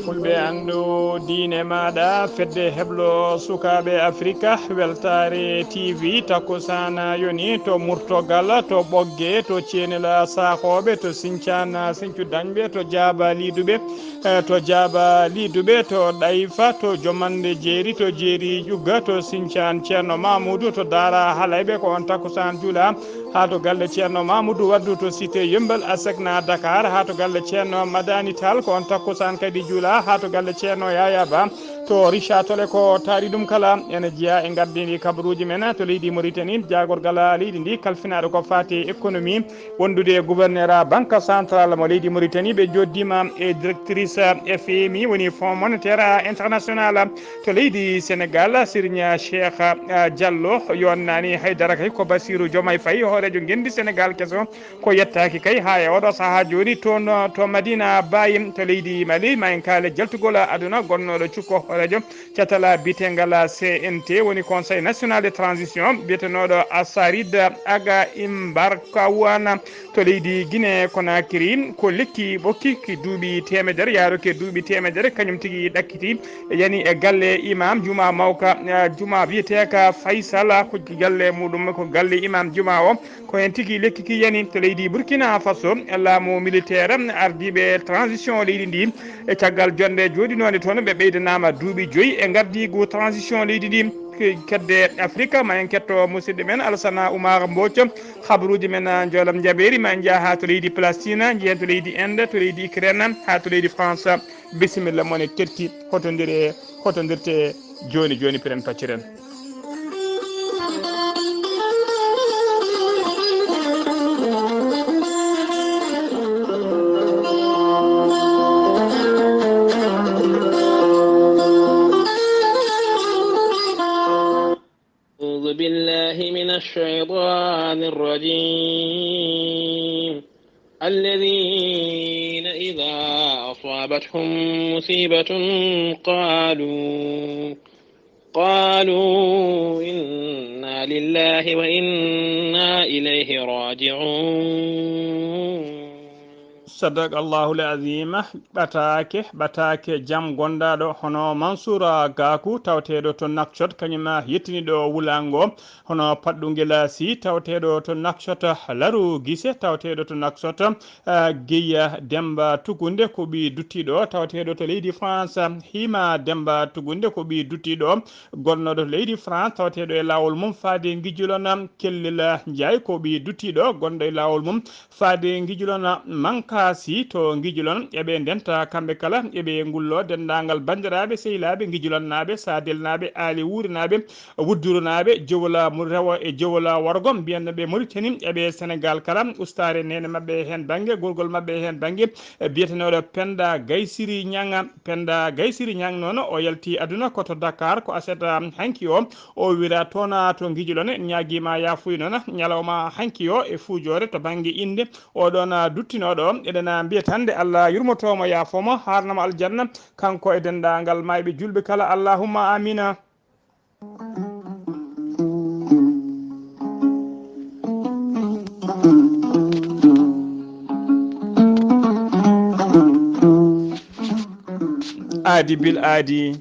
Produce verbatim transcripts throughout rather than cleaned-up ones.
Fulɓe anndu diine maaɗa, fedde heblo sukaaɓe Afrika, weltaare T V, takkusaan yoni to Murtogal, to Ɓogge, to Ceenel Saahooɓe, to Sincaan Sincu Dañɓe, to Jaaba Liiduɓe, eh, to Jaaba Liiduɓe, to Ɗayfa, to Jomannde Jeeri, to Jeeri Ƴugga, to Sincaan Ceerno Mamuudu, to Daara Halayɓe, ko on takkusaan juula. Haa to galle Ceerno Mamuudu Waddu to Cité Yummbal, Asecna Dakar, haa to galle Ceerno Madani Tall, ko on takkusaan kadi juula, haa to galle Ceerno Yaya Ba to Richard Toll, ko taari ɗum kala ene jeyaa e ngardiindi kabaruuji men to leydi Mauritanie, jaagorgal leydi ndi kalfinaaɗo ko faati e économie, wondude e gouverneur Banque Centrale mo leydi Mauritanie, ɓe njoddiima e directrice F M I, woni Fonds Monétaire International. To leydi Senegal, Serigne Cheikh, ah, Diallo yonnaani haydara kay, ko Bassirou Diomaye Faye, hooreejo ngenndi Senegal keso, ko yettaaki kay haa e oɗo sahaa jooni. Toon to Madina Baye to leydi Mali, ma en kaale jaltugol aduna, gonnooɗo cukko hooreejo catal biyetengal C N T, woni Conseil National de Transition, biyetenooɗo Assarid Aga Imbarkawana to leydi Guinée Conakry, ko lekki ɓokki ki duuɓi teemedere yaaruki e duuɓi teemedere, kañum tigi ɗakkiti, yani e galle imam juma mawka, eh, juma wiyeteeka Faysal, ko galle muɗum ko galle imam juma o. Ko heen tigi lekki ki yani to leydi Burkina Faso, laamu militaire, ardiiɓe transition leydi ndi, e caggal jonnde jooɗinoonde toon, ɓe ɓeydanaama duuɓi joyi e ngardiigu transition leydi ndi. Ke-, kedde Afrika, ma en ketto musidɗo men Alassane Oumar Mbodj, habaruuji men, ah, Njoolam Njabeeri, ma en njaha haa to leydi Palestine, njehen to leydi Inde, to leydi Ukraine, haa to leydi France. Bisimilla mon e terti, hotondire, hotondirte jooni jooni, piren pacciren. أعوذ بالله من الشيطان الرجيم. الذين إذا أصابتهم مصيبة قالوا، قالوا إنا لله وإنا إليه راجعون. صدق الله العظيم. Ɓataake, ɓataake jam gondaaɗo hono Mansoura Gakou, tawateeɗo to Nouakchott, kañum yettini ɗo wulaango. Hono Paɗɗu Ngelaasi, tawateeɗo to Nouakchott, Laru Gise, tawateeɗo to Nouakchott, ah, Geya Demba Tugunde, ko ɓii duttiiɗo, tawateeɗo to leydi France, Hima Demba Tugunde, ko ɓii duttiiɗo, gonnooɗo to leydi France, tawateeɗo e laawol mum faade Ngijulon, Kellel Njaay, ko ɓii duttiiɗo, gonɗo e laawol mum faade Ngijulon, Mankasi to Ngijulon, eɓe ndenta kamɓe kala, eɓe ngullo denndaangal banndiraaɓe, sehilaaɓe, Ngijulonnaaɓe, Saadelnaaɓe, Aali Wuurinaaɓe, Wuddurunaaɓe, Jowola mo rewo e Jowola worgo, mbiyanno ɓe Mauritanie, eɓe Senegal kala, ustaare neene maɓɓe heen bannge, gorgol maɓɓe heen bannge, e biyetenooɗo Penda Gaysiri Ñaŋ. Penda Gaysiri Ñaŋ noon, o yalti aduna ko to Dakar, ko aset, um, hanki o, o wira toon to Ngijulon, en ñaagiima yaafuya noon, ñalawma hanki o e fuujoore to bannge innde, o ɗoon duttinooɗo, eɗen mbiya tan nde Allah yurmotoo mo, yaafoo mo, haarna mo aljanna, kanko e denndaangal maayɓe juulɓe kala, allahumma amina. Aadi bil aadi,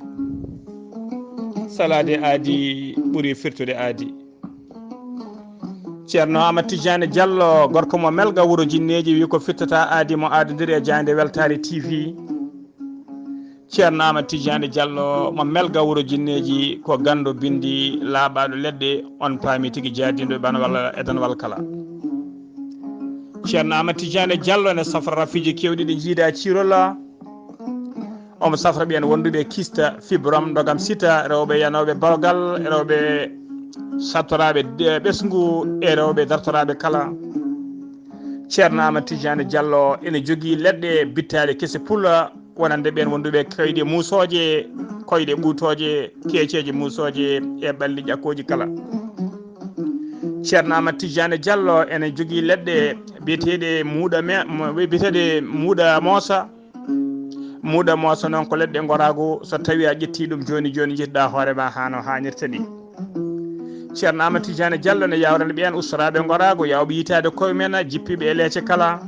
salaade aadi ɓuri firtude aadi. Ceerno Amat Tijaani Jallo, gorko mo Melga wuro Jinneeji, wi ko firtata aadi mo aadondiri e jaaynde Weltaare T V. Ceerno Amat Tijaani Jallo mo Melga wuro Jinneeji, ko ganndo binndi laaɓaaɗo leɗɗe, on paami tigi jaadinɗo e banwal, e danwal kala. Ceerno Amat Tijaani Jallo ne safra rafiiji keewɗi ɗi jiida ciirola. Omo safra ɓeen wonduɓe kista, fibrom, ndogam sita, rewɓe yanooɓe bawgal, rewɓe sattoraaɓe de-, ɓesngu e rewɓe dartoraaɓe kala. Ceerno Amat Tijaani Jallo ene jogii leɗɗe bittaaɗe kese pula, wonande ɓeen wonduɓe koyɗe muusooje, koyɗe ɓuutooje, keeceeje muusooje e ɓalli ƴakkooji kala. Ceerno Amat Tijaani Jallo ene jogii leɗɗe biyeteeɗe muuɗa me-, mo-, biyeteeɗe muuɗa moosa. Muuɗa moosa noon ko leɗɗe ngoraagu, so tawii a ƴettii ɗum jooni jooni, njiɗ-ɗaa hoore ma haa no haanirta ni. Ceerno Amat Tijaani Jallo ne yaawrani ɓeen ustoraaɓe ngoraagu, yaawɓe yitaade koye men, jippiiɓe e leece kala.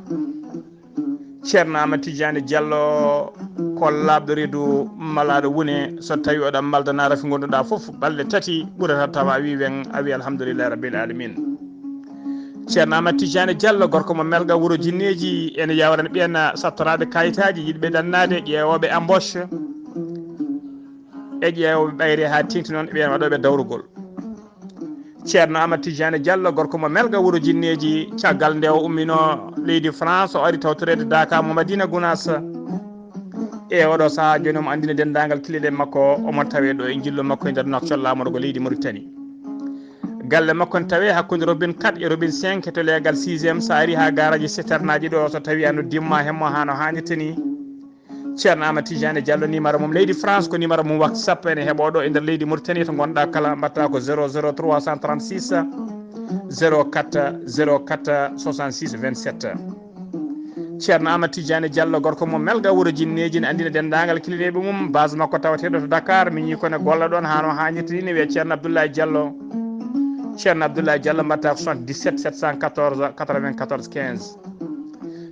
Ceerno Amat Tijaani Jallo Ko laaɓɗo reedu malaaɗo wune, so tawi oɗon maldana rafi ngonduɗa fof, balɗe tati ɓurata tawa a wi wen, a wi alhamdulillahi rabbil alamin. Ceerno Amat Tijani Diallo, gorko mo Melga, wuro Jinneeji, ene yawrani ɓeen sattoraaɓe kayitaaji, yiɗɓe ɗannaade, ƴeewooɓe embauche, e ƴeewooɓe ɓayre haa teeŋti noon, ɓeen waɗooɓe dawrugol. Ceerno Amat Tijani Diallo, gorko mo Melga, wuro Jinneeji, caggal nde o umminoo leydi France, o ari tawtoreede Daaka mo Madina Gunaas. E oɗo sahaa jooni, omo anndina denndaangal kiliɗe makko, omo tawee ɗo e njillo makko e nder nokcol laamorgo leydi Mauritanie. Galle makko ne tawee hakkunde robine quatre e robine cinq to leegal sixième. So a ari haa garaaji citernaaji ɗo, so tawi a noddiima ma hemmo haa no haanirta ni, Ceerno Amat Tijani Diallo, numéro mum leydi France ko numéro mum WhatsApp, ene heɓo ɗo e nder leydi Mauritanie. To ngonɗa kala, mbatta ko zéro zéro trois cent trente-six zéro quatre zéro quatre soixante-six vingt-sept. Ceerno Amat Tijani Diallo, gorko mo Melga, wuro Jinneeji, ne anndina denndaangal kiliɗeeɓe mum. Base makko tawateeɗo to Dakar, miñi ko ne golla ɗoon haa no haanirta ni, ne wiyee Ceerno Abdoulaye Diallo. Ceerno Abdoulaye Diallo, mbatta ko soixante-dix-sept sept cent quatorze quatre-vingt-quatorze quinze.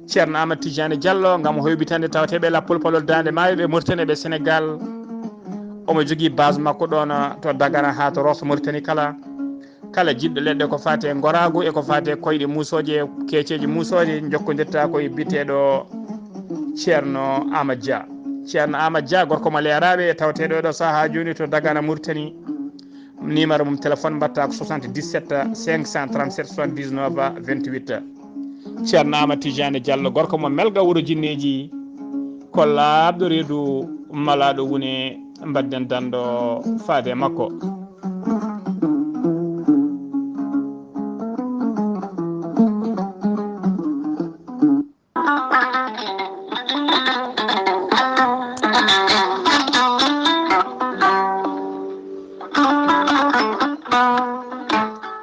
Ceerno Amat Tijani Diallo, ngam hoybitande tawateeɓe Lappol Palol Daande Maayo, ɓe Mauritanie, ɓe Sénégal. Omo jogii base makko ɗoon to Dagana haa to Rosso Mauritanie kala. Kala jiɗɗo leɗɗe ko faati e ngoraagu e ko faati e koyɗe muusooje, keeceeje muusooje, njokkondirta ko e biyeteeɗo Ceerno Amat Dia. Ceerno Amat Dia, gorko mo Leeraaɓe, tawateeɗo ɗo sahaa jooni to Dagana, Mauritanie. Numéro mum téléphone mbatta ko soixante-dix-sept cinq cent trente-sept soixante-dix-neuf vingt-huit. Ceerno Amat Tijani Diallo, gorko mo Melga, wuro Jinneeji, ko laaɓɗo reedu malaaɗo wune, mbadden danndo faade e makko.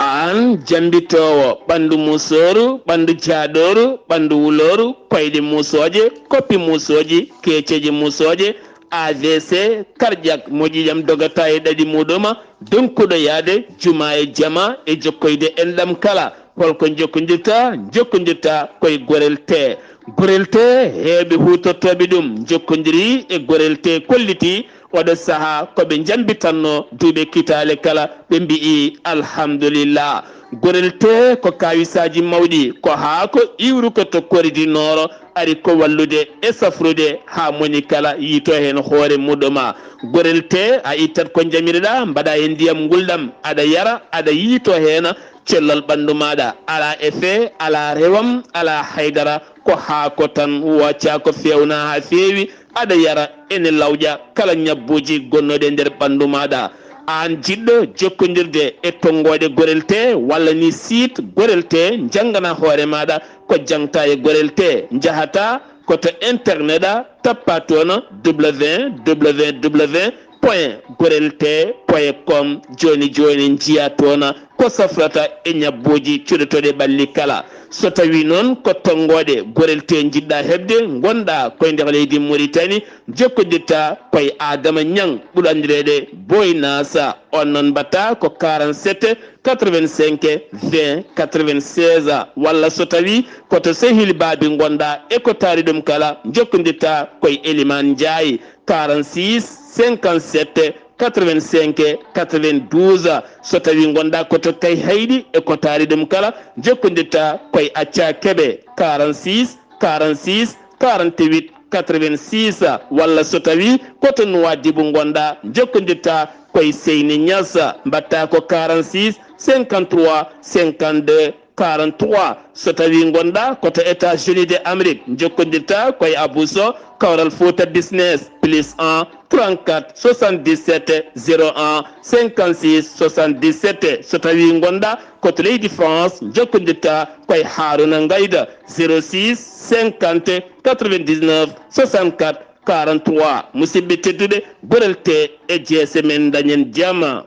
Aan jambitoowo ɓanndu musooru, ɓanndu jaaɗooru, ɓanndu wulooru, koyɗe muusooje, koppi muusooji, keeceeje muusooje, A V C, cardiaque, moƴƴi jam dogata e ɗaɗi muɗuma, donkuɗo yaade juma e jama e jokkoyde enɗam kala. Holko njokkondirta? Njokkondirta koye Gorel Tee. Gorel Tee, heewɓe huutortooɓe ɗum njokkondiri e Gorel Tee, kolliti oɗo sahaa ko ɓe njambitanno duuɓe kitaale kala, ɓe mbi'i alhamdulillah. Gorel Tee ko kawisaaji mawɗi, ko haako iwruko to Kori du Nord, ari ko wallude e safrude haa moni kala yiito heen hoore muɗuma. Gorel Tee, a ittat ko njamirɗa, mbaɗa e ndiyam ngulɗam, aɗa yara, aɗa yiito heen, cellal ɓanndu maaɗa, alaa effet, alaa rewam, alaa haydara, ko haako tan, wooca ko feewna haa feewi, aɗa yara, ene lawƴa kala ñabbuuji gonnooɗi e nder ɓanndu maaɗa. Aan jiɗɗo jokkondirde e tonngooɗe Gorel Tee walla ni site Gorel Tee, njanngana hoore maaɗa ko jangta e Gorel Tee, njahata ko to internet a, tappa toon www point gorel tee point com. Jooni jooni njiya toon ko safrata e ñabbuuji cuɗotooɗi ɓalli kala. So tawi noon ko tonngooɗe Gorel Tee njiɗɗa heɓde, ngonɗa koye nder leydi Mauritanie, jokkondirta koye Adama Ñang, ɓuri anndireede Boy Nasa. On noon mbatta ko quarante-sept quatre-vingt-cinq vingt quatre-vingt-seize, walla so tawi ko to sehil baabi ngonɗa e ko taari ɗum kala, jokkondirta koye Eliman Njaay, quarante-six cinquante-sept quatre-vingt-cinq quatre-vingt-douze. So tawi ngonɗa ko to Kayhayɗi e ko taari ɗum kala, jokkondirta koye Acca Kebe, quarante-six quarante-six quarante-huit quatre-vingt-six, walla so tawi ko to Nuwaadibu ngonɗa, jokkondirta koye Seyni Ñas, mbatta ko quarante-six cinquante-trois cinquante-deux quarante-trois. So tawi ngonɗa ko to États-Unis de Amérique, jokkondirta koye Abou Sow, Kawral Fouta Business, plus un trente-quatre soixante-dix-sept zéro un cinquante-six soixante-dix-sept. So tawi ngonɗa ko to leydi France, jokkondirta koye Haruna Ngayda, zéro six cinquante quatre-vingt-dix-neuf soixante-quatre quarante-trois. Musidɓe tedduɓe, Gorel Tee e jeese men, dañen jam.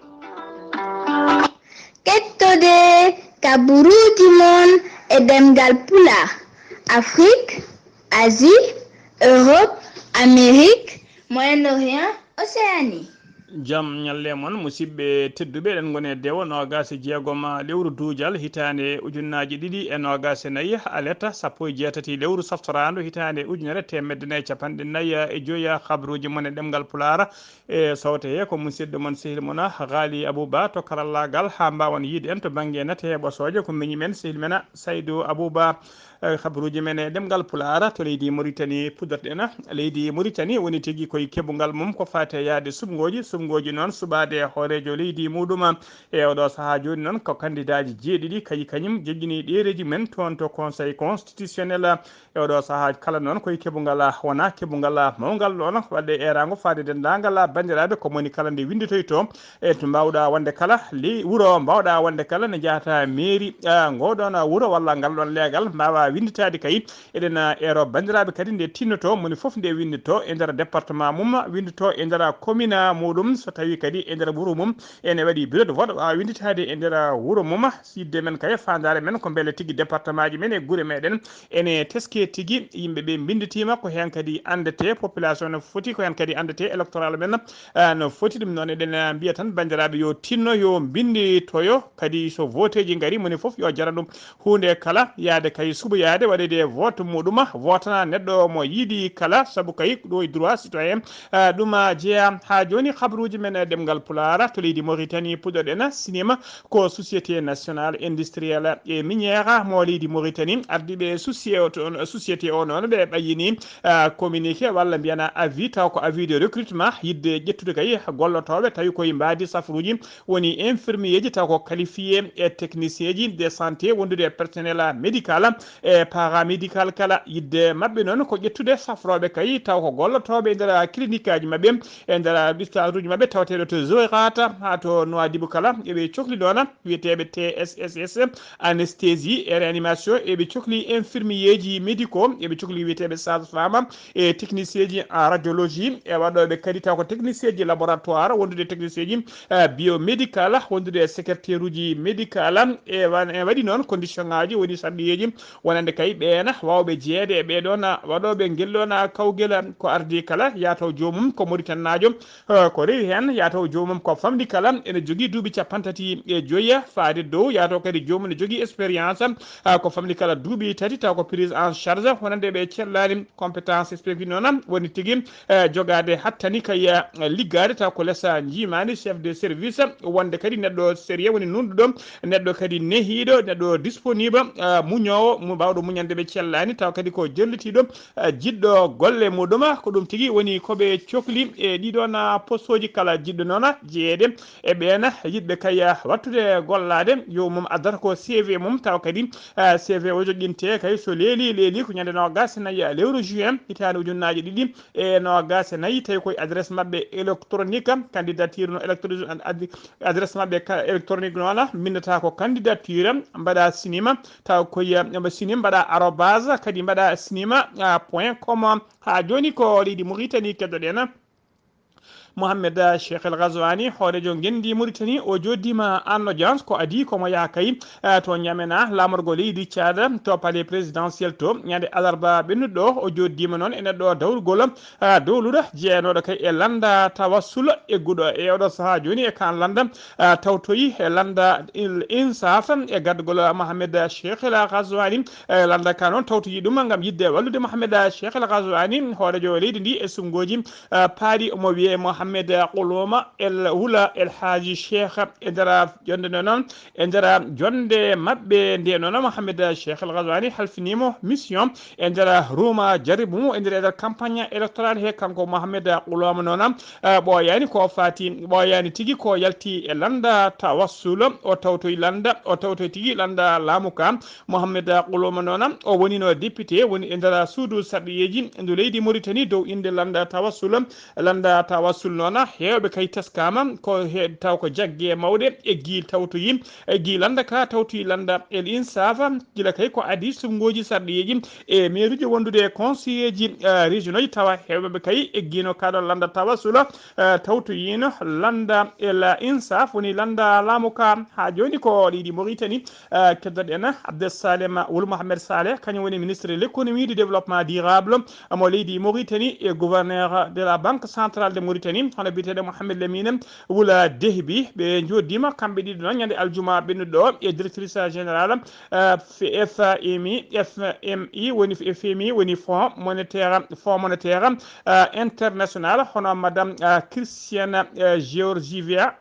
Kettode kaburuuji mon e ɗemngal Pulaar, Afrique, Asie, Europe, Amérique, Moyen-Orient, Océanie. Jam ñalle mon, musidɓe tedduɓe, eɗen ngoni e dewo noogas e jeegom lewru duujal hitaande ujunnaaji ɗiɗi e noogas e nayi, aleta sappo e jeetati lewru saftoraandu hitaande ujunere teemedde nayi capanɗe nayi e joyi. Habruuji mon e ɗemngal Pulaar e sowte he ko musidɗo mon, sehil mon Ghali Abou Ba to karallaagal, haa mbaawan yiide en to bannge nate ɓosooje ko miñi men, sehil men Saydou Abou Ba. Eh, habruuji men e ɗemngal Pulaar to leydi Mauritanie puɗɗorɗen. Leydi Mauritanie woni tigi koye keɓungal mum ko faati e yahde suɓngooji, suɓngooji noon suɓaade e hooreejo leydi muɗum. E oɗo sahaa jooni noon ko kandidaaji jeeɗiɗi kañi kañum joƴƴini ɗereeji men toon to Conseil constitutionnel. E oɗo sahaa kala noon koye keɓungal wonaa keɓungal mawngal ɗoon waɗde eeraango faade denndaangal banndiraaɓe ko moni kala nde winnditoyto. E to mbaawɗa wonde kala ley wuro, mbaawɗa wonde kala ne njahata mairie, ah, ngoɗon wuro walla ngal ɗon leegal mbaawa winnditaade kay. Eɗen, ah, eero banndiraaɓe kadi nde tinnoto, moni fof nde winndito e nder département mum, winndito e nder commune muɗum, so tawi kadi e nder wuro mum ene waɗi bureau de vote, waawa winnditaade e nder wuro mum. Yidde men kay, faandaare men ko mbele tigi département ji men e gure meɗen ene teske tigi, yimɓe ɓe mbinnditiima, ko heen kadi anndete, population no foti, ko heen kadi anndete électoral men, ah, no foti. Ɗum noon eɗen, ah, mbiya tan banndiraaɓe yo tinno, yo mbinnditoyo, kadi so voteeji ngari, moni fof yo jara ɗum huunde kala, yaade kay suɓoyaade, waɗede vote muɗum, votana neɗɗo mo yiɗi kala, sabu kay ɗo e droit citoyen, ah, ɗum, ah, jeyaa. Haa jooni habruuji men e ɗemngal Pulaar to leydi Mauritanie puɗɗorɗen. Sinima ko Société Nationale Industrielle et Minière mo leydi Mauritanie, ardiiɓe société o, société o noon ɓe ɓayyini, ah, communiqué walla mbiyana avis, taw ko avis de recrutement, yidde ƴettude kay gollotooɓe tawi koye mbaadi safruuji, woni infirmier ji taw ko qualifié e technicien ji de santé wondude e personnel médical e paramédical kala. Yidde maɓɓe noon ko ƴettude safrooɓe kay taw ko gollotooɓe e nder clinique aji maɓɓe, e nder hôpitauji maɓɓe tawateeɗo to Zoirata haa to Nouadhibou kala. Eɓe cokli noon wiyeteeɓe T S S S, anesthésie et réanimation, eɓe cokli infirmier ji médicaux, eɓe cokli wiyeteeɓe sage-femme e technicien ji en radiologie, e waɗooɓe kadi taw ko technicien ji laboratoire, wondude e technicien ji, eh, biomédical, wondude e secrétaire uji médical, e wa-, e waɗi noon condition ngaji, woni sarɗiyeeji wonande kay ɓeen waawɓe jeyeede e ɓee ɗoon waɗooɓe ngel ɗoon kawgel. Ko ardii kala, yaa taw joomum ko Mauritannaajo, eh, ko rewi heen, yaa taw joomum ko famɗi kala ene jogii duuɓi capanɗe tati e joyi faade dow, yaa taw kadi joomum ne jogii expérience, ah, ko famɗi kala duuɓi tati, taw ko prise en charge wonande ɓe cellaani compétence spécifique noon woni tigi, eh, jogaade hattani kay, eh, liggaade taw ko lesa njiimaani chef de service, wonde kadi neɗɗo sérieux woni nunɗuɗo, neɗɗo kadi nehiiɗo, neɗɗo disponible, eh, muñoowo, mo mbawɗo muñande ɓe cellaani, taw kadi ko jellitiiɗo, eh, jiɗɗo golle muɗum. Ko ɗum tigi woni ko ɓe cokli e ɗiɗon, ah, postooji kala jiɗɗo noon jeyeede e ɓeen yiɗɓe kay, ah, wattude gollaade, yo mum addata ko C V mum, taw kadi, ah, C V o joƴƴinte kay so leeli, leeli ko ñande noogas e nayi lewru juin hitaande ujunnaaji ɗiɗi e noogas e nayi, tawi koye adresse maɓɓe électronique, candidature no électro-, ad-, adresse maɓɓe ka-, électronique noon, mbinndata ko candidature, mbaɗa sinima, taw koye, mbaɗa sinima, mbaɗa arobase, kadi mbaɗa sinima, ah, point com. Haa jooni ko leydi Mauritanie keddoɗen. Mohamed Cheikh El Ghazouani, hooreejo ngenndi Mauritanie, o jooɗdiima en audience, ko adii ko mo yaha kay, eh, to N'Djamena, laamorgo leydi Tchad, to palais présidentiel to, ñande alarba ɓennuɗo, o jooɗdiima noon e neɗɗo dawrugol, eh, dowluɗo, jeyanooɗo kay e lannda tawassul, egguɗo e oɗo sahaa jooni e kan lannda, eh, tawtoyi e lannda Il Insaf, e gardugol Mohamed Cheikh El Ghazouani, eh, lannda ka noon tawtoyi ɗum ngam yiɗde wallude Mohamed Cheikh El Ghazouani, hooreejo leydi ndi e suɓngooji, eh, paaɗi, omo wiyee Mohamed Quluma El Wula El Hadji Cheikh. E nder jonnde nde noon, e nder jonnde maɓɓe nde noon, Mohamed Cheikh El Ghazouani halfiniima mission e nder Ruma jarribu mum e nder, e nder campagne électorale he, kanko Mohamed Quluma noon, eh, ɓooyaani ko faati, ɓooyaani tigi ko yalti e lannda tawassul, o tawtoyi lannda, o tawtoyi tigi lannda laamu ka. Mohamed Quluma noon, o wonino député, woni e nder suudu sarɗiyeeji ndu leydi Mauritanie dow innde lannda tawassul. Lannda tawassul noon, heewɓe kay teskaama ko he, taw ko jagge mawɗe e gii tawtoyi, e gii lannda ka tawtoyi lannda El Insaf, gila kay ko adii suɓngooji sarɗiyeeji e meeruuji wondude e conseilleeji, eh, régionauji, tawa heewɓe kay eggiino ka ɗon lannda tawassul, eh, tawtoyiino lannda El Insaf, woni lannda laamu ka. Haa jooni ko leydi Mauritanie, eh, keddoɗen Abdel Salem Wul Mohamed Saleh, kañum woni ministre de l'économie, du développement durable mo leydi Mauritanie e gouverneur de la Banque centrale de Mauritanie. hono biyeteeɗo Mohamed Lamine Wula Dehbi. Ɓe njooɗdiima kamɓe ɗiɗo noon ñande aljuma ɓennuɗo ɗo e directrice générale, eh, F M I, F M I woni, F M I woni Fonds Monétaire, Fonds Monétaire, eh, International, hono Madame, eh, Christiane, eh, Georgieva.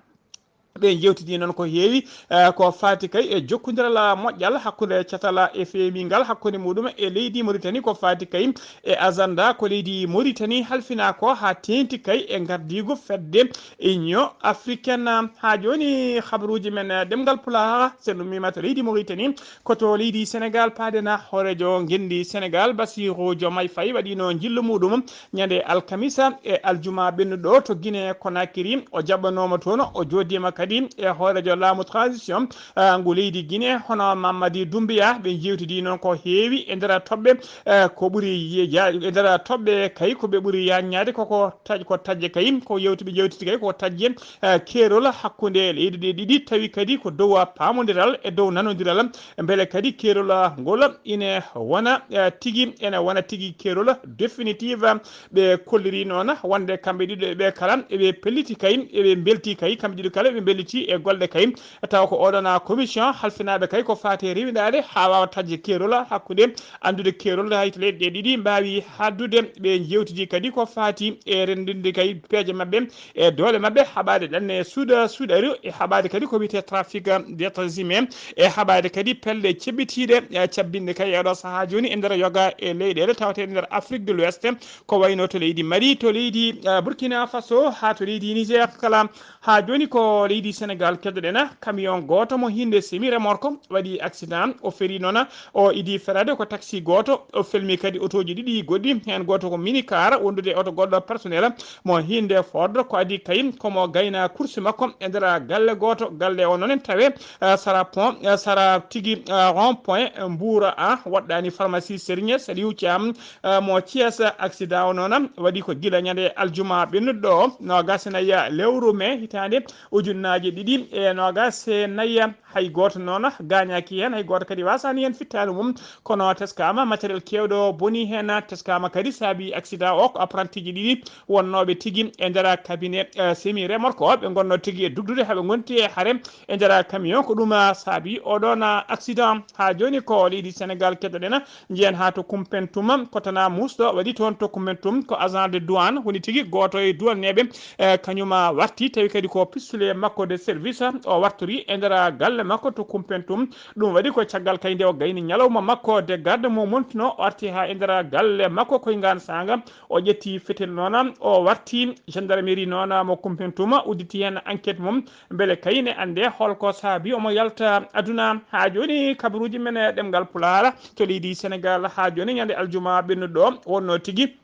Ɓe njewtidi noon ko heewi, eh, ko faati kay e jokkondiral moƴƴal hakkunde catal F M I ngal, hakkunde muɗum e leydi Mauritanie, ko faati kay e agenda ko leydi Mauritanie halfina ko, haa teeŋti kay e ngardiigu fedde Union Africaine. Haa jooni, habaruuji men, eh, ɗemngal Pulaar, so en ummiima to leydi Mauritanie, ko to leydi Senegaal paaɗen. Hooreejo ngenndi Senegaal, Bassirou Diomaye Faye, waɗiino njillu muɗum ñande alkamisa e aljuma ɓennuɗo to Guinée Conakry. O jaɓɓanooma toon, o jooɗiima kadi e hooreejo laamu transition, ah, ngu leydi Guinée, hono Mamadi Doumbouya. Ɓe njeewtidi noon ko heewi e nder toɓɓe, eh, ko ɓuri ye-, ya-, e nder toɓɓe kay ko ɓe ɓuri yaññaade koko taj-, ko taƴe kay, ko yewti-, ɓe njeewtidi kay ko taƴe, eh, keerol hakkunde leyɗe ɗe ɗiɗi, tawi kadi ko dow paamondiral e dow nanondiral, mbele kadi keerol ngol ine wona, eh, tigi, ene wona tigi keerol définitive. Ɓe kolliri noon wonde kamɓe ɗiɗo ɓe kala eɓe pelliti kay, eɓe mbelti kay, kamɓe ɗiɗo kala eɓe mbelliti e golle kay. Tawa ko oɗon commission halfinaaɓe kay ko faati e rewindaade haa waawa taƴde keerol hakkunde anndude keerol hay to leyɗe ɗe ɗiɗi mbaawi haaldude. Ɓe njeewtidi kadi ko faati e renndinde kay peeje maɓɓe e doole maɓɓe, haɓaade ɗanne suuɗa suuɗari e haɓaade kadi ko wiyetee trafic d'êtres humains e haɓaade kadi pelle ceɓɓitiiɗe, e cabbinɗe kay e oɗo sahaa jooni e nder yoga e leyɗeele tawateeɗe nder Afrique de l'Ouest, ko wayno to leydi Mali, to leydi, eh, Burkina Faso, haa to leydi Niger kala. Haa jooni ko leydi Senegaal keddoɗen, camion gooto mo hinde semi remorque waɗi accident. O feri noon, o idi ferade ko taxi gooto. O felmi kadi otooji ɗiɗi goɗɗi, heen gooto ko minicar wondude e oto goɗɗo personnel mo hinde Ford. Ko adi kay komo gayna course makko e nder galle gooto. Galle o noon en tawe, eh, sara pont, eh, sara tigi, eh, rond point, eh, Mbuura a, woɗɗaani pharmacie Serigne Saliou Thiam, eh, mo Thiès. Accident o noon waɗi ko gila ñande aljuma ɓennuɗo o, noogas e nayi lewru mai hitaande ujunnaaje ɗiɗi e noogas e nayi. Hay gooto noon gaañaaki heen, hay gooto kadi wasaani heen fittaandu mum, kono teskaama matériel keewɗo boni heen. Teskaama kadi saabi accident o ko apprentiji ɗiɗi wonnooɓe tigi e nder cabinet, eh, semi remorque o, ɓe ngonno tigi e dugdude haa ɓe ngonti e hare e nder camion. Ko ɗum, ah, saabi oɗon, ah, accident. Haa jooni ko leydi Senegaal keddoɗen, njiyen haa to Kumpentum, ko tana muusɗo waɗi toon to Kumpentum, ko agent de douane woni tigi gooto e douaneɓe, eh, kañum, ah, warti, tawi kadi ko pistolet makko de service o wartori e nder galle makko to Kumpentum. Ɗum waɗi ko caggal kay nde o gayni ñalawma makko de garde mo montuno, o arti haa e nder galle makko koye ngaan saanga. O ƴetti fetel noon, o warti gendarmerie noon mo Kumpentum, udditi heen enquête mum, mbele kay ne annde holko saabi omo yalta aduna. Haa jooni kabaruuji men e ɗemngal Pulaar to leydi Senegaal, haa jooni ñande aljuma ɓennuɗo o wonno tigi,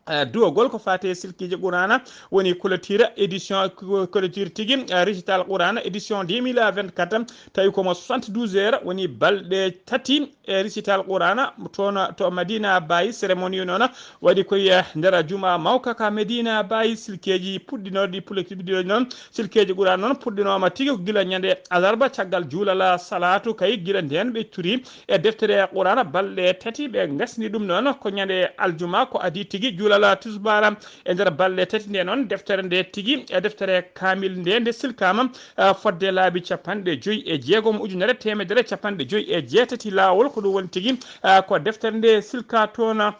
eh, duwagol ko faati e silkiiji Qur'aana woni clôture édition, clôture tigi, eh, récital Qur'aana édition deux mille vingt-quatre, tawi komo soixante-douze heures, woni balɗe tati e récital Qur'aana toon to Madina Baye. Cérémonie noon waɗi koye nder juma mawka ka Medina Baye. Silkeeji puɗɗinooɗi, puɗɗinooɗi noon, silkeeji Qur'aana noon puɗɗinooma tigi ko gila ñande alarba caggal juulal salaatu kay. Gila ndeen ɓe turi e deftere Qur'aana balɗe tati, ɓe ngasni ɗum noon ko ñande aljuma ko adii tigi juulal tisbaar. E nder balɗe tati nde noon deftere nde tigi, e deftere kaamil nde, nde silkaama, ah, fodde laabi capanɗe joyi e jeegom, ujunere teemedere capanɗe joyi e jeetati laawol. Ko ɗum woni tigi, ah, ko deftere nde silka toon.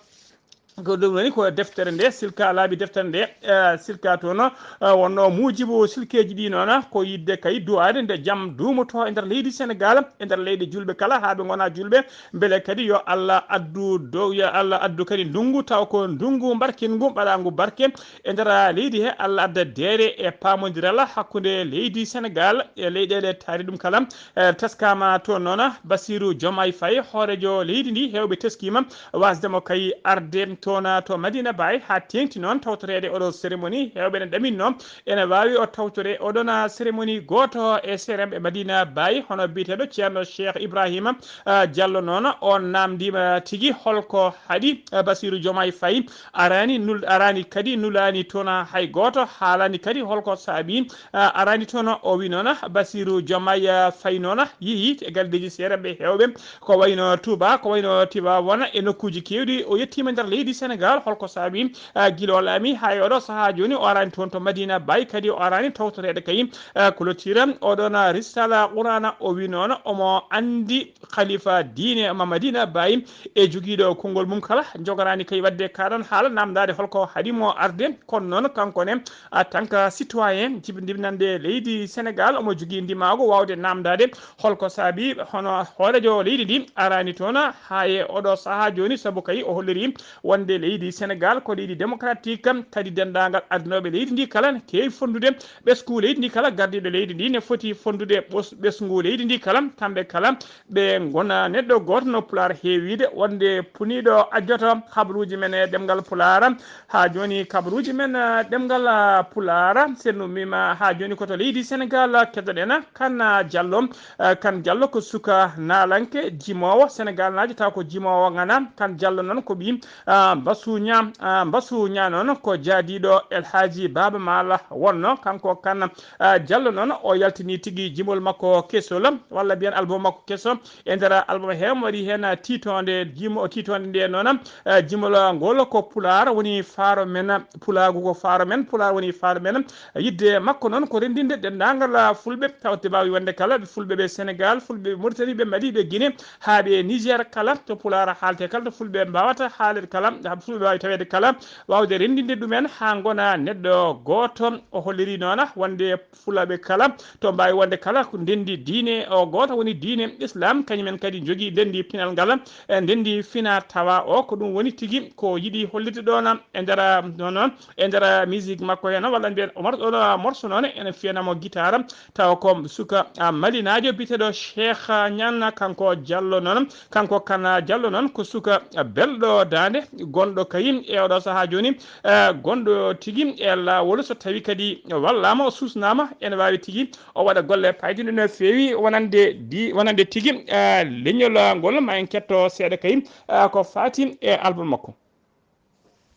Ko ɗum woni ko deftere nde silka, laabi deftere nde, eh, silka toon, eh, wonno muujibu silkeeji ɗi noon ko yiɗde kay du'aade nde jam duumoto e nder leydi Senegaal, e nder leyɗe julɓe kala, haa ɓe ngona julɓe, mbele kadi yo Allah addu dow, yo Allah addu kadi ndunngu, taw ko ndunngu mbarkinngu, mbaɗaangu barke e nder leydi he. Allah adda deere e paamondiral hakkunde leydi Senegaal e leyɗeele taari ɗum kala. Eh, teskaama toon noon, Bassirou Diomaye Faye, hooreejo leydi ndi, heewɓe teskiima wasde mo kay arde toon to Madina Baye, haa teeŋti noon tawtoreede oɗo cérémonie. Heewɓe ne ɗaminno ene waawi o tawtore oɗon cérémonie gooto e seeremɓe Madina Baye, hono biyeteeɗo Ceerno Cheikh Ibrahima, ah, Diallo noon. On naamndiima tigi holko haɗi, ah, Bassirou Diomaye Faye araani nul-, araani kadi nulaani toon hay gooto, haalaani kadi holko saabi, ah, araani toon. O wi noon, Bassirou Diomaye, ah, Faye noon yehi e galleeji seeremɓe heewɓe, ko wayno Touba, ko wayno Tivaouane, e nokkuuji keewɗi. O yettiima nder leydi Sénégal, holko saabi, ah, gila o laami haa e oɗo sahaa jooni, o araani toon to Madina Baye, kadi o araani tawtoreede kay, ah, clôture oɗon risala Qur'ana. O wi noon omo anndi khalifa diine ma Madina Baye e jogiiɗo konngol mum kala, jogoraani kay waɗde kaɗon haala, namdaade holko haɗi mo arde. Kono noon, kanko ne, en tant que citoyen jibinande leydi Sénégal, omo jogii ndimaagu waawde namdaade holko saabi hono hooreejo leydi ndi araani toon haa e oɗo sahaa jooni, sabu kay o holliri wonde leydi Sénégal ko leydi démocratique, kadi denndaangal adunooɓe leydi ndi kala ne keewi fonndude ɓesngu leydi ndi kala, gardiiɗo leydi ndi ne foti fonndude ɓos-, ɓesngu leydi ndi kala, kamɓe kala ɓe ngona neɗɗo gooto no Pulaar heewiide, wonde puniiɗo ajjoto kabaruuji men e ɗemngal Pulaar. Haa jooni kabaruuji men, eh, ɗemngal, ah, Pulaar, sen ummiima haa jooni ko to leydi Sénégal, ah, keddoɗen, ah, Kan, ah, Jallo. Eh, Kan Jallo ko suka naalanke, jimoowo, Senegaalnaajo, taw ko jimoowo ŋana. Kan Jallo noon ko ɓii, ah, Mbasuuña, ah, Mbasuuña noon ko jaadiiɗo El Hadji Baaba Maal wonno. Kanko Kan, ah, Jallo noon o yaltini tigi jimol makko kesol, walla mbiyen album makko keso. E nder album he, omo waɗi heen tiitoonde jimo-, tiitoonde nde noon, eh, jimol ngol ko Pulaar woni faaro men, Pulaagu ko faaro men, Pulaar woni faaro men. Yiɗde makko noon ko renndinde denndaangal, ah, Fulɓe, tawde mbaawi wonde kala Fulɓe ɓe Sénégal, Fulɓe ɓe Mauritanie, ɓe Mali, ɓe Guinée, haa ɓe Niger kala, to Pulaar haalte kala, to Fulɓe mbaawata haalde kala, haa Fulɓe mbaawi taweede kala, waawde renndinde ɗumen haa ngona neɗɗo gooto. O holliri noon wonde Fulɓe kala to mbaawi wonde kala ko ndenndi diine o gooto woni diine Islam, kañum en kadi njogii ndenndi pinal ngal, e ndenndi fina tawa o ko ɗum woni tigi ko yiɗi hollirde ɗoon e nder, noon, e nder musique makko heen, walla mbiyen o mar-, oɗo morceau noon ene fiyana mo guitare, tawa ko suka, ah, malinaajo biyeteeɗo Cheikh Niane, kanko Jallo noon, kanko Kan Jallo noon ko suka belɗo daande, gonɗo kay e oɗo sahaa jooni, eh, gonɗo tigi e laawol, so tawi kadi wallaama, o suusnaama, ene waawi tigi o waɗa golle payɗinɗe no feewi, wonande di-, wonande tigi, eh, leñol ngol. Ma en ketto seeɗa kay, eh, ko faati e album makko.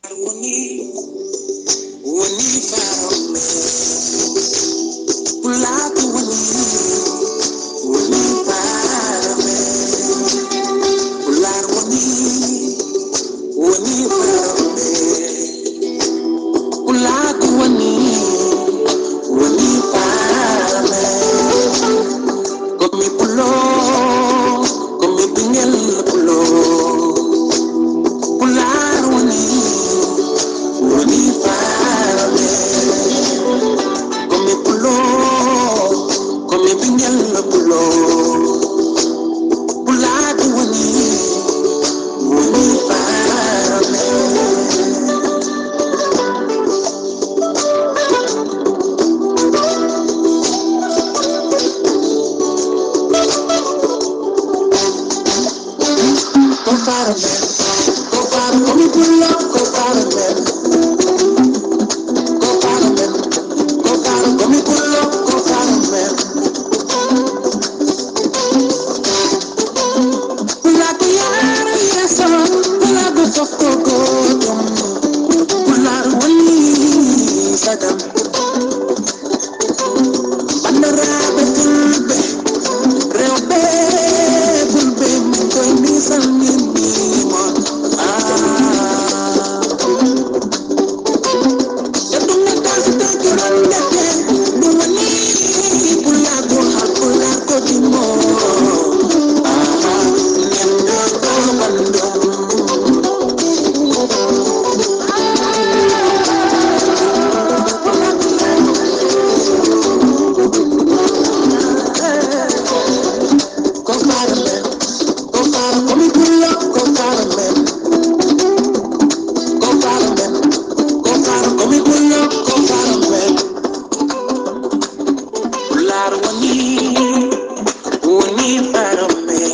Woni, woni faaro men. Pulaaku woni, woni faaro men. Pulaar woni, woni faaro men. Pulaaku woni, woni faaro men. Ko mi pulo, ko mi ɓingel pulo. Pulaar woni, woni faaro men. Ko mi pulo, ko mi ɓingel pulo. Pulaaku woni, woni faaro men. Ko faaro men, ko faaro, ko mi pulo, ko faaro men. Ko faaro men, ko faaro, ko mi pulo, ko faaro men. Pulaaku yaara yeeso, pulaaku softo gootum. Pulaar woni sagal. Banndiraaɓe Fulɓe, rewɓe, Fulɓe, min koy mi salmini mon. Ah. Teddungal taasi taaki rondete, ɗum woni pulaagu, hal pulaagu dimo. Ah, nenno ko bandum. Ko faaro men, ko faaro, ko mi pulo, ko faaro men. Ko faaro men, ko faaro, ko mi pulo, ko faaro men. Pulaar woni, woni faaro men.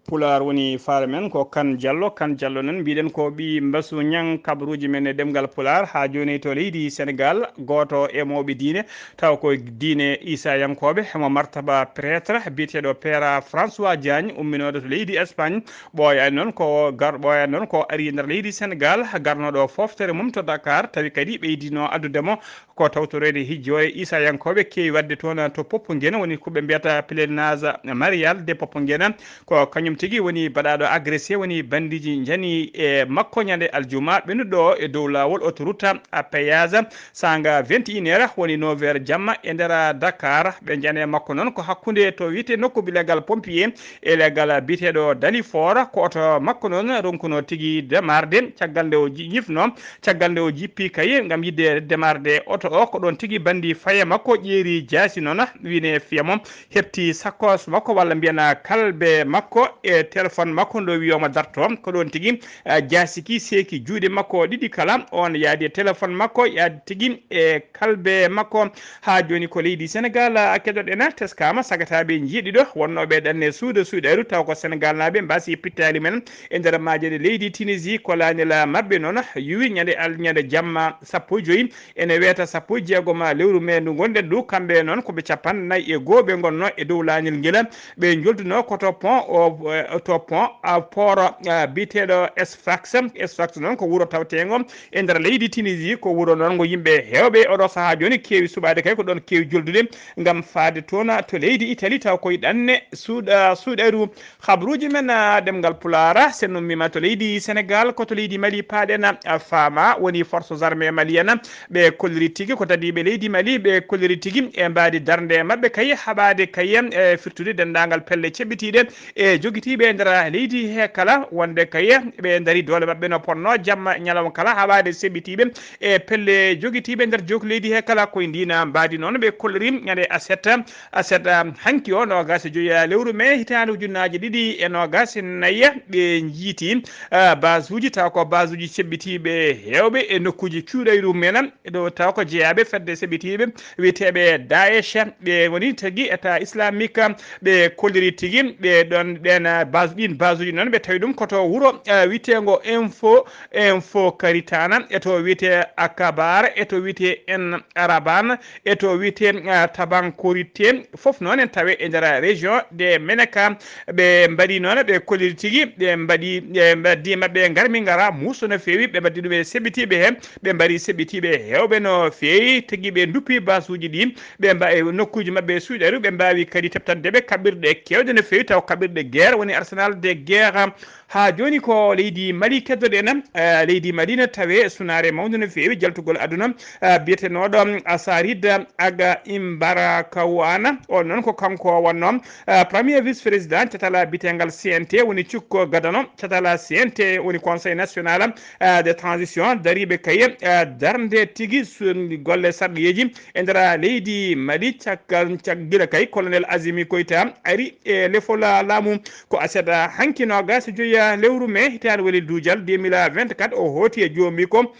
Pulaar woni faaro men, ko Kan Jallo. Kan Jallo noon, mbiɗen ko ɓii Mbasu Ñaŋ, kabaruuji men e ɗemngal Pulaar, haa jooni to leydi Senegaal. Gooto e mawɓe diine, taw ko diine Iisayankooɓe, himo martaba prêtre biyeteeɗo Père François Diagne, umminooɗo to leydi Espagne. Ɓooyaani noon ko gar-, ɓooyaani noon ko ari nder leydi Senegaal, garnooɗo fooftere mum to Dakar, tawi kadi ɓeydino addude mo Ko tawtoreede hijjoore Isayankooɓe keewi waɗde toon to Popenguine, woni ko ɓe mbiyata pèlerinage marial de Popenguine. Ko kañum tigi woni baɗaaɗo agressé, woni bandiji njani e makko ñande aljuma ɓennuɗo e dow laawol autoroute à péage, saanga vingt et une heures, woni neuf heures jamma e nder Dakar. Ɓe njani e makko noon ko hakkunde to wiyetee nokku bilegal pompier e legal biyeteeɗo Dalifort. Ko oto makko noon ronkuno tigi demarde, caggal nde o ji-, ñifno, caggal nde o jippi kay ngam yiɗde demarde oto o, ko ɗoon tigi bandi faye makko ƴeeri jaasi noon, wine fiya mo, heɓti sakkos makko walla mbiyana kalbe makko e téléphone makko nde o wiyooma darto. Ko ɗoon tigi, eh, jaasi ki seeki juuɗe makko ɗiɗi kala, oon yaadi e téléphone makko, yaadi tigi e kalbe makko. Haa jooni ko leydi Senegal, ah, keɗoɗen, teskaama sagataaɓe njiiɗiɗo wonnooɓe ɗanne suuda suuɗeeru, taw ko Senegaalnaaɓe mbaasi pittaali men e nder maaje ɗe leydi Tunisie. Ko laanel maɓɓe noon yuwi ñande al-, ñande jamma sappo e joyi, ene weeta sappo e jeegom lewru mee ndu ngonɗen ndu. Kamɓe noon ko ɓe cappanɗe nayi e goo ɓe ngonnoo e dow laanel ngel. Ɓe njolduno ko to pont o, eh, to pont, ah, port, ah, biyeteeɗo Sfax. Sfax noon ko wuro tawteengo e nder leydi Tunisie. Ko wuro noon ngo yimɓe heewɓe oɗo sahaa jooni keewi suɓaade, kay ko ɗoon keewi joldude ngam faade toon to leydi Italie, taw koye ɗanne suuɗa-, suuɗeeru. Habruuji men, ah, ɗemngal Pulaar, so en ummiima to leydi Senegal, ko to leydi Mali paaɗen, ah, faama woni forces armées maliennes, ɓe kolliri tigi ko dadiiɓe leydi Mali, ɓe kolliri tigi e mbaadi darnde maɓɓe kay haɓaade kay e firtude denndaangal pelle ceɓɓitiiɗe e jogitiiɓe e nder leydi he kala, wonde kay ɓe ndarii doole maɓɓe no potnoo jamma ñalawma kala haɓaade seɓɓitiiɓe e pelle jogitiiɓe nder jook leydi he kala. Koye ndiin mbaadi noon ɓe kolliri ñande aset, aset, um, hanki o, noogaas e joyi lewru mee hitaande ujunnaaje ɗiɗi e noogaas e nayi, ɓe njiiti, uh, basuuji, taw ko basuuji ceɓɓitiiɓe heewɓe e nokkuuji cuuɗayru men, ɗo taw ko jeyaaɓe fedde seɓɓitiiɓe wiyeteeɓe Daesh, ɓe woni tagi État islamique, ɓe kolliri tigi ɓe ɗoon, ɗeen, ah, base, ɗiin basuuji noon, ɓe tawi ɗum ko to wuro, ah, wiyeteengo Info, Info Karitana, e to wiyetee Akabar, e to wiyetee En Araban, e to wiyetee, ah, Tabankorite, fof noon en tawe e nder région de Menaka. Ɓe mbaɗi noon, ɓe kolliri tigi, ɓe mbaɗi, ɓe mbaɗdi maɓɓe ngar mi ngara muuso no feewi, ɓe mbaɗdi ɗum e seɓɓitiiɓe heen, ɓe mbaɗi seɓɓitiiɓe heewɓe no feewi, tigi ɓe nduppi basuuji ɗi, ɓe mba-, e nokkuuji maɓɓe suuɗeeru, ɓe mbaawi kadi teɓtande ɓe kaɓirɗe keewɗe no feewi, taw kaɓirɗe guerre, woni arsenal de guerre. Haa jooni ko leydi Mali keddoɗen, eh, leydi Mali ne tawe sunaare mawnde no feewi, jaltugol aduna, eh, biyetenooɗo Asarid Aga Imbarakawana. On noon ko kanko wonnoo, eh, premier vice-président catala bitengal C N T, woni cukko gadano catala C N T, woni Conseil national, eh, de transition, dariiɓe kay, eh, darnde tigi su-, golle sarɗiyeeji e nder leydi Mali. Caggal, cag-, gila kay colonel Azimi Koyta ari e lefol laamu. Ko aset hanki noogaas e joyi lewru mee hitaande woni duujal deux mille vingt-quatre, o hooti e joomi ko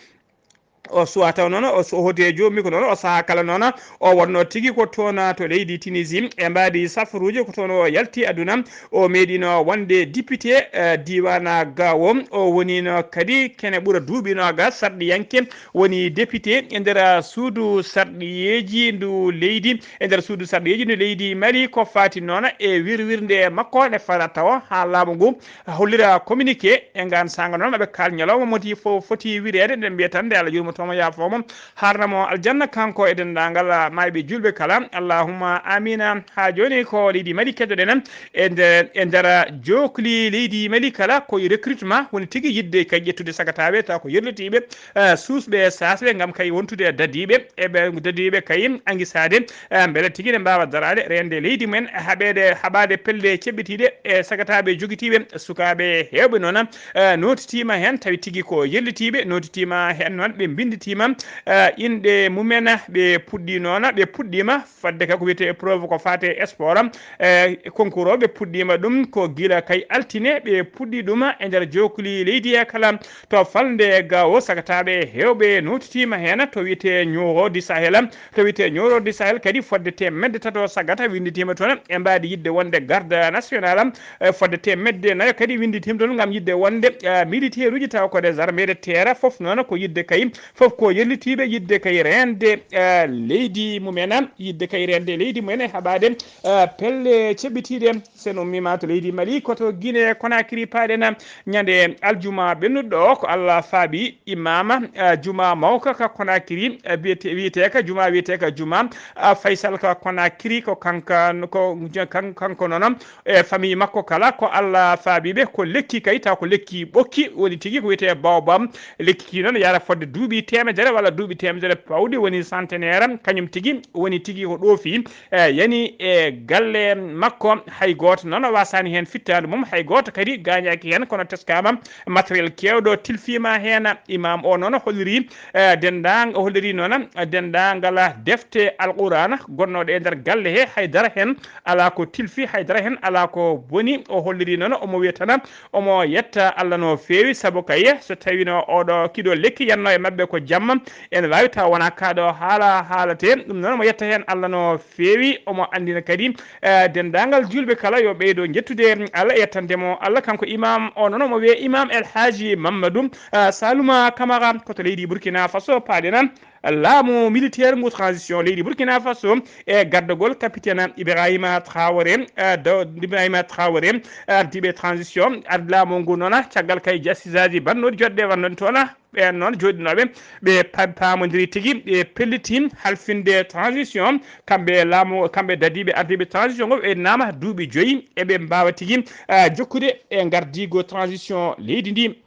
o suwa taw noon, o so-, o hooti e joomi ko noon, o sahaa kala noon, o wonnoo tigi ko toon to leydi Tunisie, e mbaadi safaruuji ko toon o yalti aduna. O meeɗino wonde député, eh, diiwaan Gao. O woniino kadi kene ɓura duuɓi noogaas sarɗiyanke, woni député e nder suudu sarɗiyeeji ndu leydi, e nder suudu sarɗiyeeji ndu leydi Mali. Ko faati noon e wirwirnde makko nde fara tawa haa laamu ngu hollira communiqué e ngaan saanga noon, maɓe kaal ñalawma moti fo-, foti wireede, nde mbiya tan nde Allah yurmotooma, yaafooma, haarna mo aljanna, kanko e denndaangal maayɓe juulɓe kala. Allahumma amina. Haa jooni ko leydi Mali keddoɗen e nde-, e nder jookli leydi Mali kala, koye recrutement woni tigi yiɗde kay ƴettude sagataaɓe, taw ko yerlitiiɓe, eh, suusɓe, saasɓe, ngam kay wontude dadiiɓe e ɓe dadiiɓe kay angisaade, eh, mbele tigi ne mbaawa daraade, reende leydi mumen, haɓeede, haɓaade pelle ceɓɓitiiɗe e sagataaɓe jogitiiɓe. Sukaaɓe heewɓe noon, eh, nootitiima heen, tawi tigi ko yerlitiiɓe, nootitiima heen noon, ɓe mbinnditiima, eh, inɗe mumen, ɓe puɗɗii noon, ɓe puɗɗiima fodde kay ko wiyetee épreuve ko faati e sport, eh, concours o, ɓe puɗɗiima ɗum ko gila kay altine, ɓe puɗɗii ɗum e nder jookli leydi he kala. To falnde Gao, sagataaɓe heewɓe nootitiima heen to wiyetee Nioro du Sahel, to wiyetee Nioro du Sahel kadi fodde teemedde tato sagata winnditiima toon e mbaadi yiɗde wonde garde national, eh, fodde teemedde nayo kadi winnditiima toon ngam yiɗde wonde, eh, militaire uji taw ko des armées de terre, fof noon ko yiɗde kay Fof ko yellitiiɓe yiɗde kay reende, eh, leydi mumen, yiɗde kay reende leydi mumen e haɓaade, eh, pelle ceɓɓitiiɗe. So en ummiima to leydi Mali, ko to Guinée Conakry paaɗen ñande aljuma ɓennuɗo o, ko Allah faabi imama, eh, juma mawka ka Conakry, eh, biyete-, wiyeteeka juma, wiyeteeka juma, eh, Faysal ka Conakry, ko kanka, ko kan-, kanko noon e famille makko kala, ko Allah faabiiɓe, ko lekki kay, taw ko lekki ɓokki woni tigi, ko wiyetee baobab. Lekki ki noon yara fodde duuɓi teemedere walla duuɓi teemedere pawɗi, woni centenaire, kañum tigi woni tigi ko ɗoofi, e yani e galle makko, hay gooto noon wasaani heen fittaandu mum, hay gooto kadi gaañaaki heen, kono teskaama matériel keewɗo tilfiima heen. Imam o noon holliri, e, denndaang-, o holliri noon denndaangal defte Alqur'aana gonnooɗe e nder galle he, hay dara heen alaa ko tilfi, hay dara heen alaa ko boni. O holliri noon, omo wiya tan, omo yetta Allah no feewi, sabu kay so tawino oɗo kiɗo lekki yanno e maɓɓe ko jamma, ene waawi taw wona kaɗo haala haalate. Ɗum noon, omo yetta heen Allah no feewi, omo anndina kadi, eh, denndaangal juulɓe kala yo ɓeydo njettude Allah e yettande mo Allah. Kanko imam o noon, omo wiye Imam El Hadji Mamadou, eh, Saluma Camara, ko to leydi Burkina Faso paaɗen. Laamu militaire ngu transition leydi Burkina Faso e gardagol capitaine Ibrahima Traoré, eh, do-, Ibrahima Traoré, eh, ardiiɓe transition, ardi laamu ngu noon, caggal kay jasisaaji bannooɗi joɗɗe wonnoon toon, ɓeen noon jooɗinooɓe, ɓe pa-, paamondiri tigi, ɓe pelliti halfinde transition, kamɓe laamu, kamɓe dadiiɓe ardiiɓe transition ngo, ɓe naama duuɓi joyi, eɓe mbaawa tigi, eh, jokkude e ngardiigo transition leydi ndi.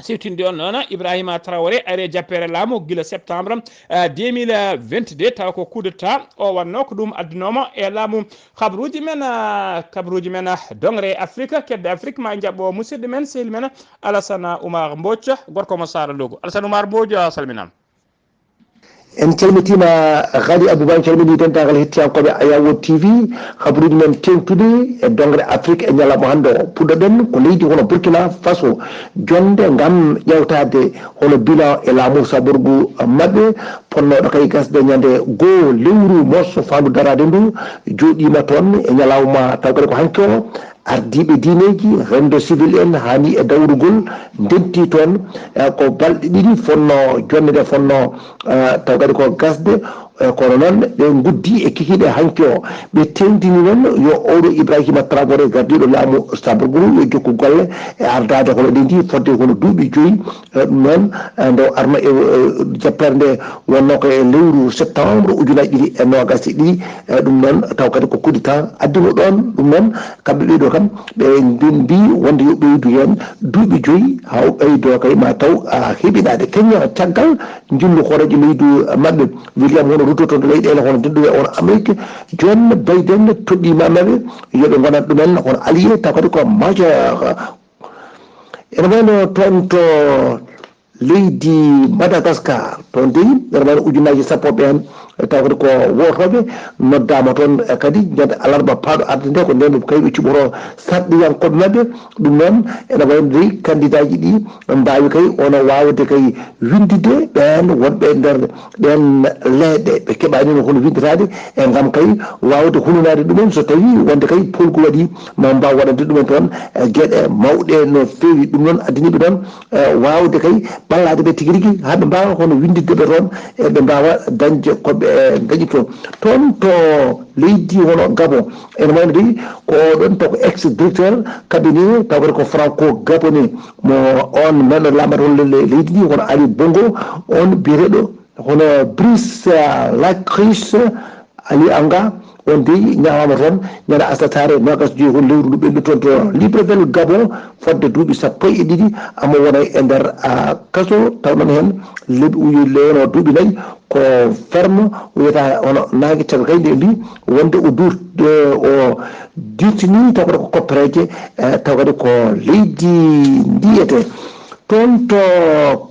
Siftinde on noon, Ibrahima Traoré ari e jappeere laamu gila septembre, eh, deux mille vingt-deux, tawa ko coup d'État o wannoo, ko ɗum addunoo mo e laamu. Kabaruuji men, eh, kabaruuji men, eh, dongre Afrique, kedde Afrique, ma njaɓɓo musidɗo men, sehil men, Alassane Oumar Mbodj, gorko mo Saara Loogo. Alassane Oumar Mbodj, a salminaama. En calmitiima, Ghali Abouba, en calminii denndaangal hettiyankooɓe Ayawo T V, kabaruuji men teeŋtude e dongre Afrique e ñalawma hannde o. Puɗɗoɗen ko leydi hono Burkina Faso, jonnde ngam ƴeewtaade hono bilan e laamu saborgu maɓɓe, fotnooɗo kay gasde ñande goo lewru mars faandu daraade ndu, jooɗiima toon e ñalawma taw kadi ko hanki o. Ardiiɓe diineeji, renndo civil en, haa ni e dawrugol, ndentii toon, eh, ko balɗe ɗiɗi fotnoo, jonnde nde fotnoo, eh, taw kadi ko gasde, eh, kono noon ɓe nguddii e kikiiɗe hanki o. Ɓe teeŋtini noon yo oɗo Ibrahima Traoré, gardiiɗo laamu saborgu, yo jokku golle e ardaade hono leydi ndi fodde hono duuɓi joyi, eh, ɗum noon, eh, nde o arno e, eh, jappeere nde wonnoo ko e lewru septembre ujunaaji ɗiɗi e noogaas e ɗiɗi, eh, ɗum noon taw kadi ko coup d'État addunoo ɗoon. Ɗum noon, kamɓe ɓee ɗoo kam, ɓe mbi-, mbii wonde yo ɓeydu heen duuɓi joyi, haa o ɓeydoo kay ma taw, a, heɓinaade keñña caggal njillu hooreejo leydi maɓɓe, William, hono ruttoto leyɗeele hono denɗuɗe hono Amérique. Jooni Biden toɗɗiima maɓɓe yo ɓe ngonat ɗumen hono allié, taw kadi ko majeur. Ene wayno toon to leydi Madagascar, toon dey, ene wayno ujunaaji sappo ɓeen, taw kadi ko wootooɓe noddaama toon, eh, kadi ñande alarba paaɗo arde nde, ko ndeen kay ɓe cuɓotoo sarɗiyankooɓe maɓɓe. Ɗum noon, ene wayno dey, kandidaaji ɗi mbaawi kay, ono waawde kay winnditde ɓeen wonɓe nder ɗeen leeɗe, ɓe keɓaani no hono winnditaade, e ngam kay waawde hununaade ɗumen, so tawii wonde kay poolgu waɗi, ma mbaaw waɗande ɗumen toon, eh, geɗe mawɗe no feewi. Ɗum noon addani ɓe toon, eh, waawde kay ɓallaade ɓe tigi rigi, haa ɓe mbaawa hono winnditde ɓe toon, e ɓe mbaawa dañde ko ɓe, eh, dañi toon. Toon to leydi hono Gabon, ene wayno dey ko oɗon taw ko ex directeur cabinet, taw kadi ko franco gabonais, mo on men laamata hono le-, le-, leydi ndi, hono Ali Bongo, on biyeteeɗo hono Brice, eh, Lacris Ali Anga, on dey ñaamaama toon ñande asetare noogaas joyi hol lewru ndu ɓennu toon to Libreville, Gabon, fodde duuɓi sappo e ɗiɗi, amo wona e nder, ah, kaso, taw noon heen leɓi uyu lewno duuɓi nayi ko ferme, wiyata hono naange caka kay nde mbi wonde o duur-, eh, o dirtini taw kadi ko koppereeje, eh, taw kadi ko leydi ndiyete. Toon to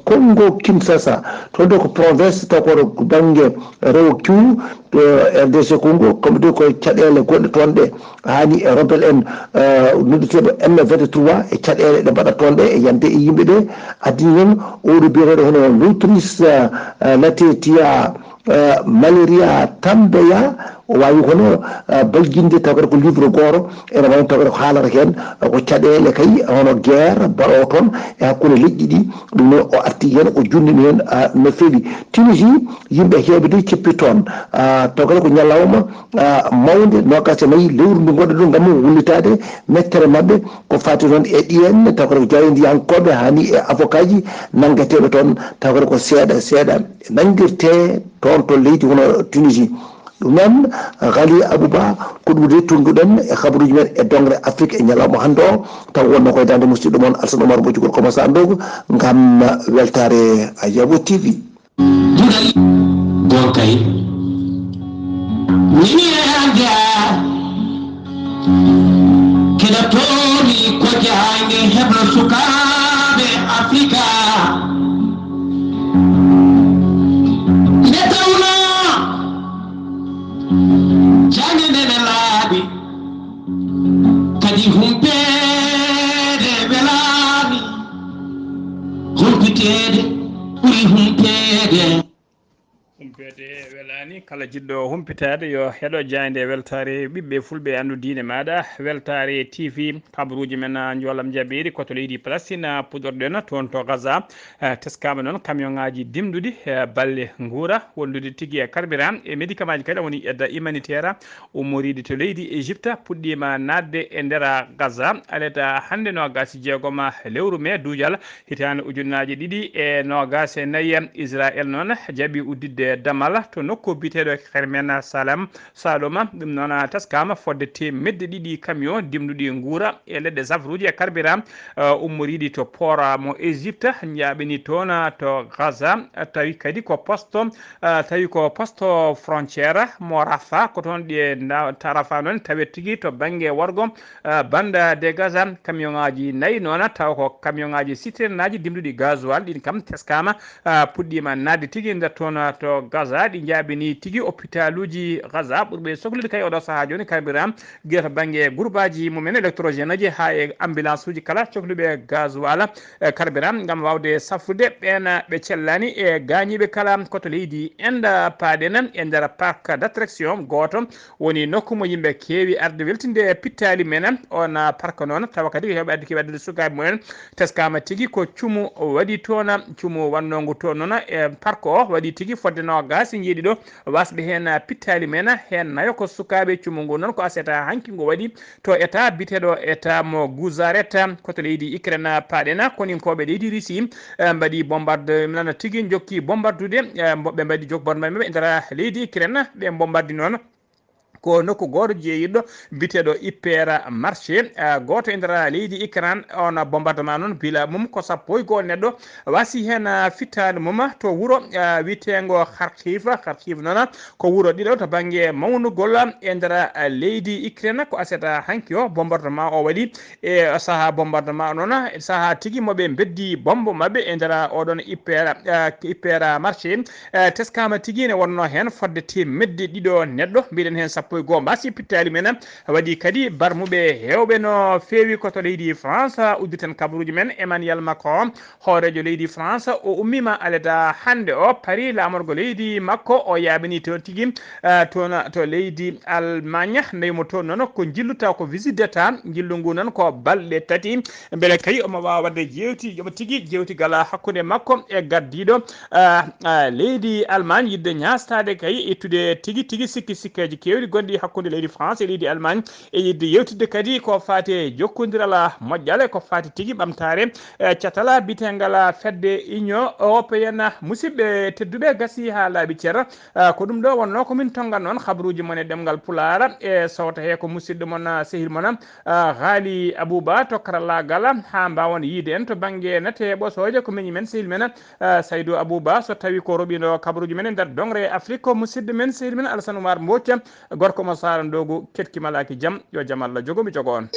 Congo Kinshasa, toon to ko province taw ko bannge rewo kiw, to R D C Congo, comme ɗum ko caɗeele goɗɗe toon ɗe haani e rebelle en, eh, nodduteeɓe M vingt-trois e caɗeele ɗe mbaɗa toon ɗe e yande e yimɓe ɓe. Addini noon oɗo biyeteeɗo hono Lotris, eh, eh, Latetia, eh, Malaria Tambeya, O waawi kono, ah, baljinde taw kadi ko livre gooto, ene wayi taw kadi ko haalata heen, ah, ko caɗeele kay, hono guerre mbaɗoo toon e hakkunde leƴƴi ɗi. Ɗum noon o arti heen, o junnini heen, ah, no feewi. Tunisie, yimɓe heewɓe de cippi toon. Ah, taw kadi ko ñalawma, ah, mawnde, noogaas e nayi lewru ndu ngonɗen ɗo ngam wullitaade mettere maɓɓe, ko faati noon e ɗiyen, taw kadi ko jaayndiyankooɓe, haa ni e avocat ji nanngeteeɓe toon, taw kadi ko seeɗa seeɗa nanndirtee toon to leydi hono Tunisie. Ɗum noon, Ghali Abouba, ko ɗum de tunnduɗen e kabaruuji men e dongre Afrique e ñalawma hannde o, taw wonno koye daande musidɗo mon Alsan Omar Mboji Gorko Masa Ndogo, ngam weltaare Ayabo T V. Duɗal gonkay. Mimi e hande a. Kila tomi ko jaange heblo sukaaɓe Afrika. Nde tawno jaange nde ne laaɓi. Kadi humpeede welaani, humpiteede ɓuri humpeede. Humpeede welaani, kala jiɗɗo humpitaade yo heɗo jaaynde weltaare ɓiɓɓe fulɓe anndu diine maaɗa, weltaare T V, kabaruuji men, a, njoolam jabeeri ko to leydi Palestine, a, puɗorɗen toon to Gaza. Eh, teskaama noon camion ŋaaji dimduɗi, eh, balle nguura, wondude tigi e carburant e médicament ji kadi, woni aide humanitaire, ummoriiɗi to leydi Égypte puɗɗiima naatde e nder Gaza. Alaa e sago hannde noogaas e jeegom lewru mee duujal hitaande ujunnaaje ɗiɗi e noogaas e nayi, Israel noon jaɓi udditde damal to nokku biyeteeɗo Kerem Salem Saloma. Ɗum noon teskaama fodde teemedde ɗiɗi camion dimduɗi nguura e leɗɗe safruuji e carburant, eh, ummoriiɗi to port mo Égypte, njaaɓini toon to Gaza, tawi kadi ko poste, eh, tawi ko poste frontière mo Rafah, ko toon ɗi nda-, ta Rafah noon tawet tigi to bannge worgo, eh, banda de Gaza, camion ŋaaji nayi noon, taw ko camion ŋaaji citerne ŋaaji dimduɗi gasoil, ɗin kam teskaama, eh, puɗɗiima naatde tigi nder toon to Gaza, ɗi njaaɓini tigi hôpitaluuji Gaza ɓurɓe soklude kay oɗo sahaa jooni carburant, gila to bannge gurbaaji mumen électrogène ji haa e ambulance uji kala cokluɓe gasoil, eh, carburant ngam waawde safrude ɓeen ɓe cellaani e gaañiiɓe kala. Ko to leydi Inde paaɗen e nder parc d'attraction gooto woni nokku mo yimɓe keewi arde weltinde pittaali men. Oon parc noon tawa kadi ko heewɓe addi keewi addude sukaaɓe mumen, teskaama tigi ko cumu waɗi toon, cumu waɗnoongu toon noon e parc o waɗi tigi fodde noogaas e njeeɗiɗo wasɓe heen pittaali men, heen nayo ko sukaaɓe. Cumu ngu noon ko aset hanki ngu waɗi to état biyeteeɗo état mo Guzaret, ko to leydi Ukraine paaɗen. Koninkooɓe leydi Russie, eh, mbaɗi bombarde, nana tigi jokki bombardude, eh, mbo-, ɓe mbaɗi jok bombarde maɓɓe e nder leydi Ukraine, ɓe bombardi noon ko nokku gooto jeeyiɗo biyeteeɗo Hypermarché, eh, gooto e nder leydi Ukraine. On bombardement noon bila mum ko sappo e go'o neɗɗo wasi heen, eh, fittaandu mum to wuro, eh, wiyeteengo Kharkiv. Kharkiv noon ko wuro ɗiɗo to bannge mawnugol e nder, eh, leydi Ukraine. Ko aset hanki o bombardement o waɗi e sahaa bombardement noon, e sahaa tigi mo ɓe mbeddi bombo maɓɓe e nder oɗon Hyper, eh, Hypermarché. Eh, teskaama tigi ne wonnoo heen fodde teemedde ɗiɗo neɗɗo, mbiɗen heen sappo e go'o mbasi pittaali men. Waɗi kadi barmuɓe heewɓe no feewi ko to leydi France. Udditen kabaruuji men, Emmanuel Macron, hooreejo leydi France, o ummiima alada hannde o Paris laamorgo leydi makko, o yaaɓini toon tigi, eh, toon to leydi Allemagne. Nawi mo toon noon ko njillu taw ko visite d'État, njillu ngu noon ko balɗe tati, mbele kay omo waawa waɗde jeewti, omo tigi jeewti gala hakkunde makko e gardiiɗo, eh, eh, leydi Allemagne, yiɗde ñaastaade kay ittude tigi tigi sikki sikkeeji keewɗi gonɗi hakkunde leydi France e leydi Allemagne, e yiɗde yewtidde kadi ko faati e jokkondiral moƴƴal, ko faati tigi ɓamtaare, eh, catal biyeteengal fedde Union Européenne. Musidɓe tedduɓe, gasi haa laaɓi cer. Eh, ko ɗum ɗo wonnoo ko min tonngan noon kabaruuji mon e ɗemngal Pulaar, e sowta he ko musidɗo mon, eh, sehil mon, eh, Haali Abuuba to karallaagal, haa mbaawon yiide en to bannge nate ɓosooje ko miñi men sehil men, eh, Saydu Abuuba, so tawi ko roɓindo kabaruuji men e nder dongre Afrique, ko musidɗo men sehil men Alasan Umar Mbooc, gorko mo Saara Ndoogu, keɗki malaaki jam, yo jam Allah jogo mi jogo on.